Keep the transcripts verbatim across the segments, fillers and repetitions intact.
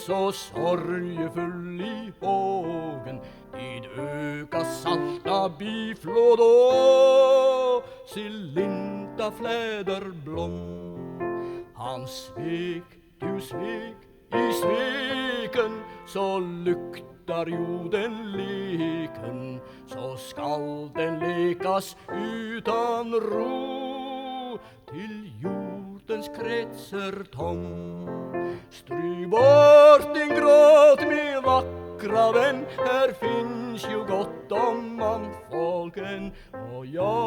So sorgfull í hogan, tit øka salta biflod og silindaflæðar blom. Hann svik, tú svik, í svikin, so lyktar jú den liken, so skal den lekas utan ro. Til jordens krets er tom. Stryv bort din gråt, min vackra vän, här finns ju gott om manfolk än. Å ja,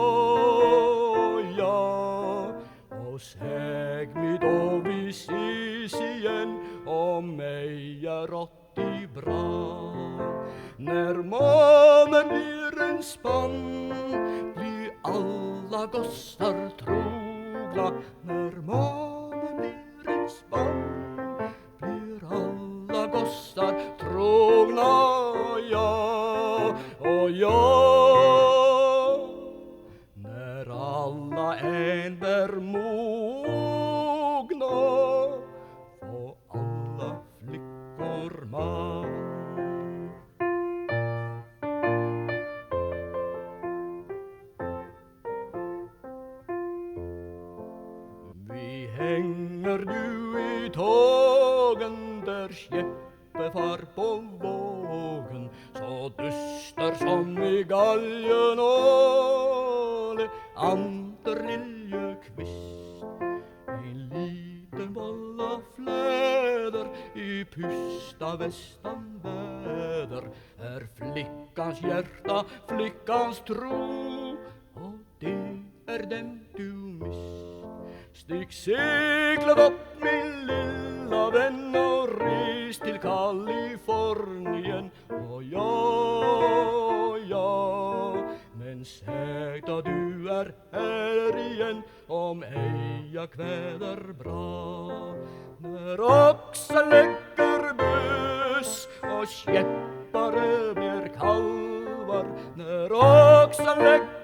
å ja, og säg mig då vi ses igen, om ej är rått i bra. När månen blir en spann, blir alla gossar trogna. När månen blir en spann, blir alla gossar trogna. Ja, å ja. När alla än bär mogna, fá alla flickor man. Vi hänger nu i tågen där skeppet far på vågen, så dyster som i galgen och Leander Liljeqvist. En liten bolla fläder i pusta västanväder är flickans hjärta, flickans tro, och det är den du mist. Stick seglet upp, min lilla vän, och res till Kalifornien. Å ja, ja, men säg då du är här igen, om ej jag kväder bra. När oxen lägger bös och skeppare blir kalvar, när oxen lägger